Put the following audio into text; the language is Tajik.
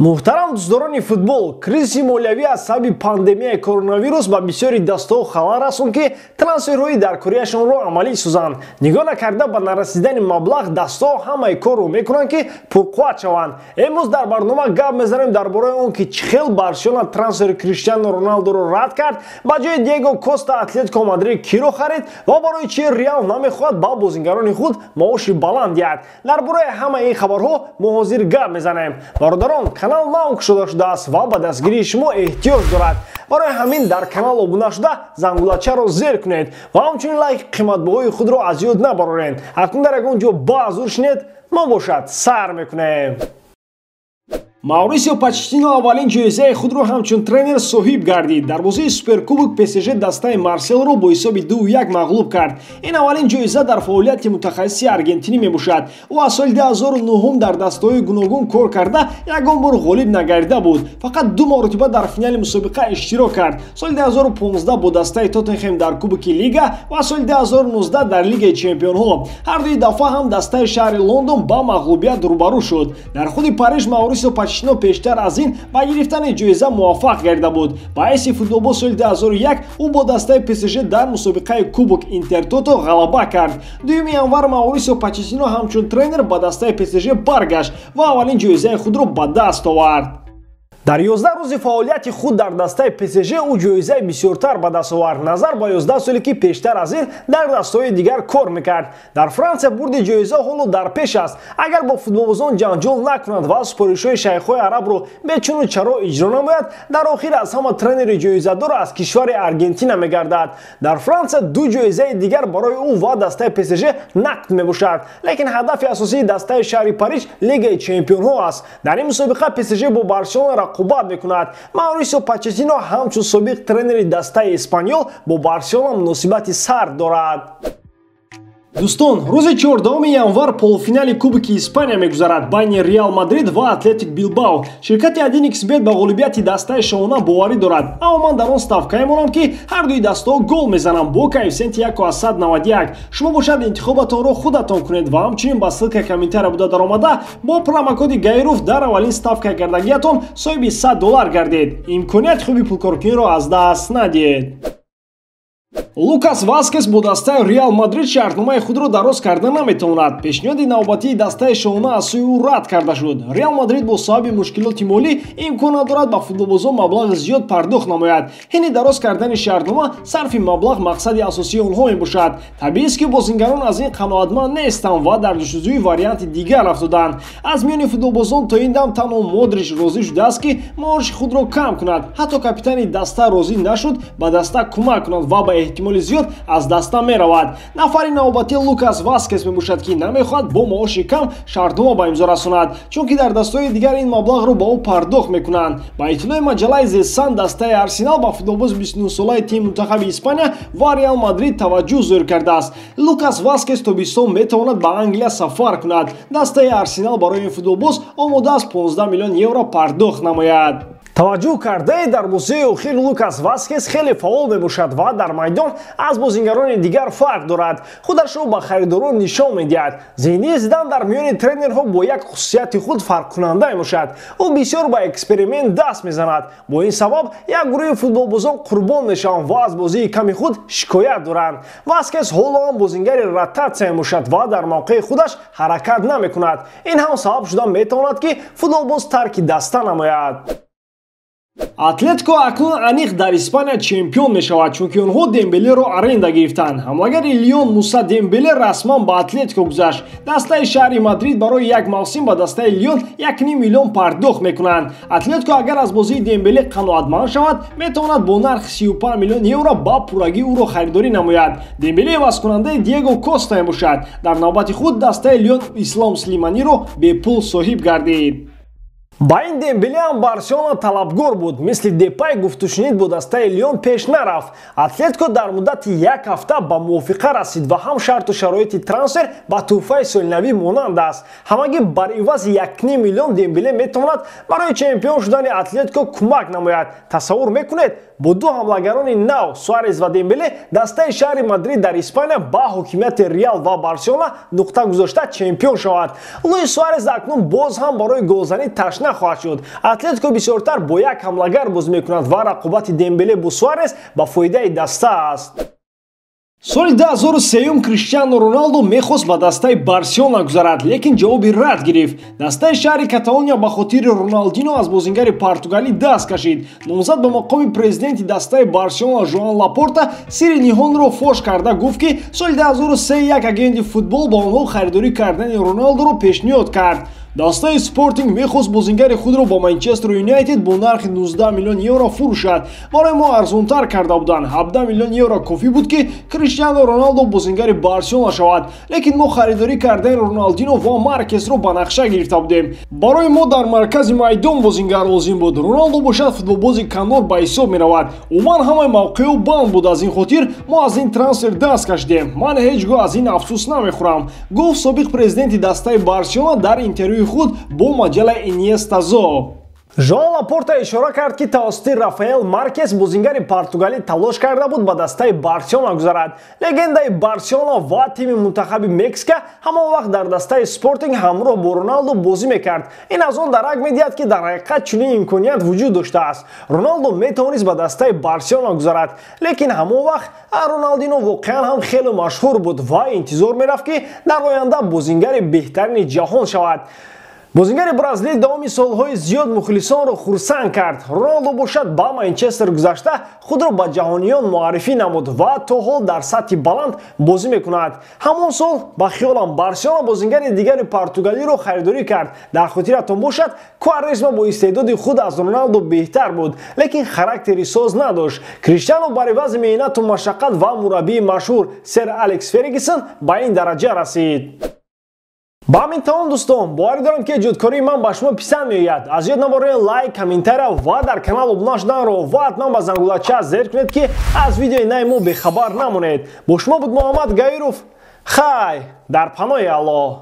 Муҳтарам дӯстдорони футбол, кризиси молиявӣ аз сабаби пандемияи коронавирус ба бисёри дастаҳо халал расон, ки трансферҳои даркориашонро амалӣ созанд. Нигоҳ накарда ба нарасидани маблағ, дастаҳо ҳамаи корро мекунанд, ки пурқувват шаванд. Имрӯз дар барнома гап мезанем дар бораи он, ки чӣ хел Барселона трансфери Криштиану Роналдуро рад кард, ба ҷои Диего Коста Атлетико Мадрид киро харид ва барои чи Реал намехоҳад ба бозингарони худ маоши баланд диҳад. Дар бораи ҳамаи ин хабарҳо мо ҳозир гап мезанем. Бародарон, канал нав кушода шудааст ва ба дастгирии шумо эҳтиёҷ дорад. Барои ҳамин дар канал обуна шуда, зангулачаро зер кунед ва ҳамчунин лайк қиматбаҳои худро аз ёд набароред. Акнун дар ягон ҷо баъзур шинед, мо бошад сар мекунем. Маурисио Почеттино аввалин ҷоизаи худро ҳамчун тренер соҳиб гардид. Дар бозии Суперкубок ПСЖ дастаи Марселро бо ҳисоби 2-1 мағлуб кард. Ин аввалин ҷоиза дар фаъолияти мутахассиси аргентинӣ мебошад. Ӯ аз соли 2009 дар дастаҳои гуногун кор карда, ягон бор ғолиб нагардида буд. Фақат ду маротиба дар финали мусобиқа иштирок кард. Соли 2015 бо дастаи Тоттенхем дар Кубоки Лига ва соли 2019 дар Лигаи Чемпионҳо. Ҳар дуи дафъа ҳам дастаи шаҳри Лондон ба мағлубият рӯбарӯ шуд. Дар худи Париж Маурисио Почеттино пештар аз ин ба гирифтани ҷоиза муваффақ гардида буд. Ба ҳайси футболбоз соли 2001 ӯ бо дастаи ПСЖ дар мусобиқаи Кубок Интертото ғалаба кард. 2 январ Маурисио Почеттино ҳамчун тренер ба дастаи ПСЖ баргашт ва аввалин ҷоизаи худро ба даст овард. Дар 11 рӯзи фаъолияти худ дар дастаи ПСЖ ӯ ҷоизаи бисёртар ба даст овард, назар ба 11 соле, ки пештар аз ин дар дастаҳои дигар кор мекард. Дар Франсия бурди ҷоиза ҳоло дар пеш аст. Агар бо футболбозон ҷанҷол накунад ва супоришҳои шайхҳои арабро бечуну чаро иҷро намояд, дар охир аз ҳама тренери ҷоизадор аз кишвари Аргентина мегардад. Дар Франсия ду ҷоизаи дигар барои ӯ ва дастаи ПСЖ нақд мебошад, лекин ҳадафи асосии дастаи шаҳри Париж Лигаи Чемпионҳо аст. Дар ин мусобиқа ПСЖ бо Барселона рақобат мекунад. Маурисио Почеттино ҳамчун собиқ тренери дастаи Эспаньол бо Барселона муносибати сард дорад. Дӯстон, рӯзи 14 январ полуфинали Кубоки Испания мегузарад байни Реал Мадрид ва Атлетик Билбао. Ширкати 1xBet ба ғолибияти дастаи шоҳона боварӣ дорад, аммо ман дар он ставкае монам, ки ҳар дуи дастаҳо гол мезананд бо коэффисиенти 1,91. Шумо бошад, интихобатонро худатон кунед ва ҳамчунин ба ссылка комментария буда даромада, бо промокоди Гайруф дар аввалин ставка кардагиятон соҳиби 100 доллар гардед. Имконияти хуби пулкоркуниро аз даст надиҳед. Лукас Васкес бо дастаи Реал Мадрид шартномаи худро дароз карда наметавонад. Пешниҳоди навбатии дастаи шоҳона аз сӯи ӯ рад карда шуд. Реал Мадрид бо сабаби мушкилоти молӣ имкон надорад ба футболбозон маблағи зиёд пардохт намояд. Ҳини дароз кардани шартнома сарфи маблағ мақсади асосии онҳо мебошад. Табиист, ки бозингарон аз ин қаноатманд нестанд ва дар ҷустуҷӯи варианти дигар афтоданд. Аз миёни футболбозон то ин дам танҳо Модрич розӣ шудааст, ки маоши худро кам кунад. Ҳатто капитани даста розӣ нашуд ба даста кӯмак кунад ва ба эҳтимоли зиёд аз даста меравад. Нафари навбатӣ Лукас Васкес мебошад, ки намехоҳад бо маоши кам шартнома ба имзо расонад, чунки дар дастаҳои дигар ин маблағро ба ӯ пардохт мекунанд. Ба иттилои маҷаллаи The Sun, дастаи Арсенал ба футболбози 29-солаи тими мунтахаби Испания ва Реал Мадрид таваҷҷӯҳ зоҳир кардааст. Лукас Васкес тобистон метавонад ба Англия сафар кунад. Дастаи Арсенал барои ин футболбоз омода аст 15 миллион евро пардохт намояд. Таваҷҷӯҳ кардаед, дар бозии охир Лукас Васкес хеле фаъол мебошад ва дар майдон аз бозингарони дигар фарқ дорад. Худашро ба харидорон нишон медиҳад. Зинедин Зидан дар миёни тренерҳо бо як хусусияти худ фарқкунанда мебошад. Ӯ бисёр ба эксперимент даст мезанад. Бо ин сабаб як гурӯҳи футболбозон қурбон мешаванд ва аз бозии ками худ шикоят доранд. Васкес ҳоло ҳам бозингари ротатсия мебошад ва дар мавқеи худаш ҳаракат намекунад. Ин ҳам сабаб шуда метавонад, ки футболбоз тарки даста намояд. Атлетико акнун аниқ дар Испания чемпион мешавад, чунки онҳо Дембелеро аренда гирифтанд. Ҳамлагари Лион Муса Дембеле расман ба Атлетико гузашт. Дастаи шаҳри Мадрид барои як мавсим ба дастаи Лион 1,5 миллион пардохт мекунанд. Атлетико агар аз бозии Дембеле қаноатманд шавад, метавонад бо нархи 35 миллион евро ба пуррагӣ ӯро харидорӣ намояд. Дембеле ивазкунандаи Диего Коста мебошад. Дар навбати худ дастаи Лион Ислом Слиманиро бепул соҳиб гардид. Ба ин Дембеле ҳам Барселона талабгор буд. Мисли Депай гуфтушунид бо дастаи Лион пеш нарафт. Атлетико дар муддати як ҳафта ба мувофиқа расид ва ҳам шарту шароити трансфер ба тӯҳфаи солинавӣ монанд аст. Ҳамагӣ бар ивази 1,5 миллион Дембеле метавонад барои чемпион шудани Атлетико кӯмак намояд. Тасаввур мекунед, Бо ду ҳамлагарони нав, Суарес ва Дембеле, дастаи шаҳри Мадрид дар Испания ба ҳокимияти Реал ва Барселона нуқта гузошта чемпион шавад. Луис Суарес акнун боз ҳам барои голзанӣ ташна хоҳад шуд. Атлетико бисёртар бо як ҳамлагар бозӣ мекунад ва рақобати Дембеле бо Суарес ба фоидаи даста аст. Соли 2003 Криштиану Роналдо мехост ба дастаи Барселона гузарад, лекин ҷавоби рад гирифт. Дастаи шаҳри Каталония ба хотири Роналдино аз бозингари португалӣ даст кашид. Номзад ба мақоми президенти дастаи Барселона Жоан Лапорта сирри ниҳонро фош карда гуфт, ки соли 2003 як агенти футбол ба онҳо харидорӣ кардани Роналдоро пешниҳод кард. Дастаи Спортинг мехост бозингари худро ба Манчестер Юнайтед бо нархи 19 миллион евро фурӯшад. Барои мо арзонтар карда буданд. 17 миллион евро кофӣ буд, ки Криштиану Роналдо бозингари Барселона шавад. Лекин мо харидорӣ кардани Роналдино ва Маркесро ба нақша гирифта будем. Барои мо дар маркази майдон бозингар лозим буд. Роналдо бошад футболбози канор ба ҳисоб меравад. Умуман ҳамаи мавқеъу банд буд, аз ин хотир мо аз ин трансфер даст кашидем. Ман ҳеҷ гоҳ аз ин афсӯс намехӯрам, гуфт собиқ президенти дастаи Барселона дар интервюи худ бо маҷаллаи Иньестазо. Жоан Лапорта ишора кард, ки тавассути Рафаэл Маркес, бозингари португалӣ, талош карда буд ба дастаи Барселона гузарад. Легендаи Барселона ва тими мунтахаби Мексика ҳамон вақт дар дастаи Спортинг ҳамроҳ бо Роналдо бозӣ мекард. Ин аз он дарак медиҳад, ки дар ҳақиқат чунин имконият вуҷуд доштааст. Роналдо метавонист ба дастаи Барселона гузарад, лекин ҳамон вақт Роналдино воқеан ҳам хеле машҳур буд ва интизор мерафт, ки дар оянда бозингари беҳтарини ҷаҳон шавад. Бозингари бразилӣ давоми солҳои зиёд мухлисонро хурсанд кард. Роналдо бошад ба Манчестер гузашта худро ба ҷаҳониён муаррифӣ намуд ва то ҳол дар сатҳи баланд бозӣ мекунад. Ҳамон сол, ба хиёлам, Барселона бозингари дигари португалиро харидорӣ кард. Дар хотиратон бошад, Куаресма бо истеъдоди худ аз Роналдо беҳтар буд, лекин характери соз надошт. Криштиану бар ивази меҳнату машаққат ва мураббии машҳур сер Алекс Фергюсон ба ин дараҷа расид. Ба ҳамин тамом, дӯстон. Боварӣ дорам, ки эҷодкории ман ба шумо писанд меояд. Аз ёд набаред лайк, комментария ва дар канал обуна шуданро ва ҳатман ба зангулача зер кунед, ки аз видеои нави мо бехабар намонед. Бо шумо буд Муҳаммад Гаиров. Хай, дар паноҳи Аллоҳ.